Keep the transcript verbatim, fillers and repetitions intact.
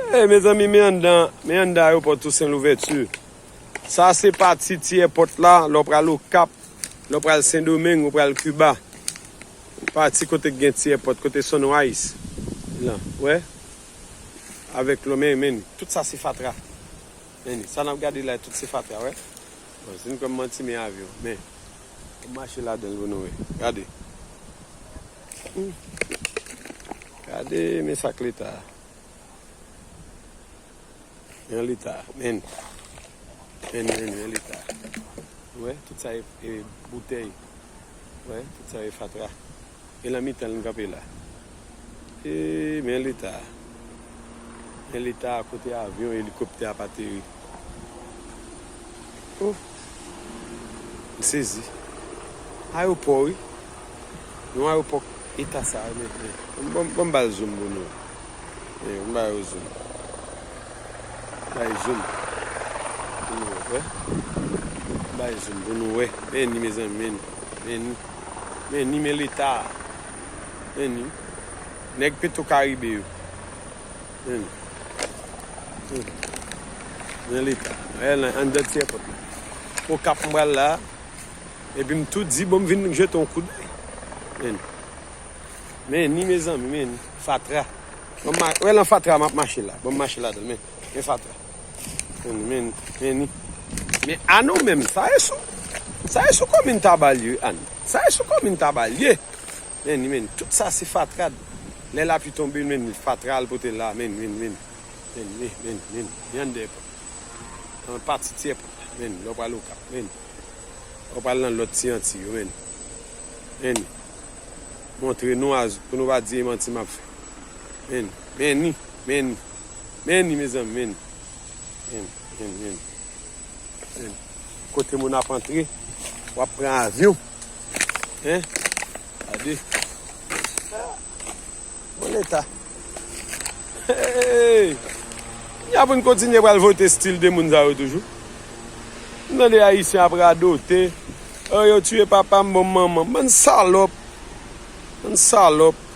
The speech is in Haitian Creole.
E mezanmi, men anndan, men anndan ayewopò Tousen Louvèti. Sa se pati ti èpòt la, lè w pral Okap, lè w pral Sendomeng, ou pral Kiba. Pati kote k gen ti èpòt, kote Sunrise. Lan, wè? Avèk lò, men, men, tout sa se fatra. Men, sa n ap gade la, tout se fatra, wè? Bon, si n kwè m manti, men avyon. Men, m mache ladan l pou nou wè. Gade. Hmm. Gade, men sa k leta a. Men leta, men. Men, men, men leta. Ou wè, tout sa e, e boutèy. Ou wè, tout sa e fatra. E nan mitan l n kanpe la. E, men leta. Men leta kote avyon, elikoptè ap ateri. Oh. M sezi. Ayewopò, wi. Yon ayewopò eta sa, men, men. Bon, bon, bon, m ba l zoom pou nou. Men, m ba yo zoom. Bay zoom. Pou nou wè. Bay zoom pou nou wè. Men ni, mezanmi, men ni. Men ni. Men ni, men leta. Men ni. Nèg Petro Caribe yo. Men ni. Men ni. Men leta. Wè, lan, anndan ti èpòt la. Okap m pral la. Epi m tou di, bon, m vin jete yon koudèy. Men ni. Men ni, mezanmi, men ni. Fatra. Bon, m ma-, wè, lan fatra m ap mache la. Bon, m mache ladan l, men, men fatra. Men, men, men ni. Men a nou menm, sa e sou, sa e sou komin Tabalye, Ann. Sa e sou komin Tabalye. Men ni, men, tout sa se fatra. Lè lapli tonbe, men, fatra al pote la, men, men, men. Men, men, men, men, men, anndan èpòt. Nan pati ti èpòt la, men, lè w pral Okap, men. Ou pral nan lòt ti Antiy yo, men. Men. Montre nou a, pou nou pa di e manti m ap fè. Men. Men ni, men ni. Men ni, mezanmi, men. Men, men, men. Men. Kote moun ap antre, w ap pran avyon. Hen? Gade. Bon leta. Hey! Kounya pou n kontinye pral vote stil de moun sa yo toujou. M tande Ayisyen ap radote. Oh, yo tiye papa m, bon manman m. Bann salòp. Bann salòp.